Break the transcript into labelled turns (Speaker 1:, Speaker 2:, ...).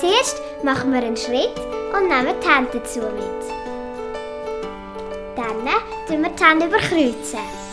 Speaker 1: Zuerst machen wir einen Schritt und nehmen die Hände dazu mit. Dann tun wir die Hände überkreuzen.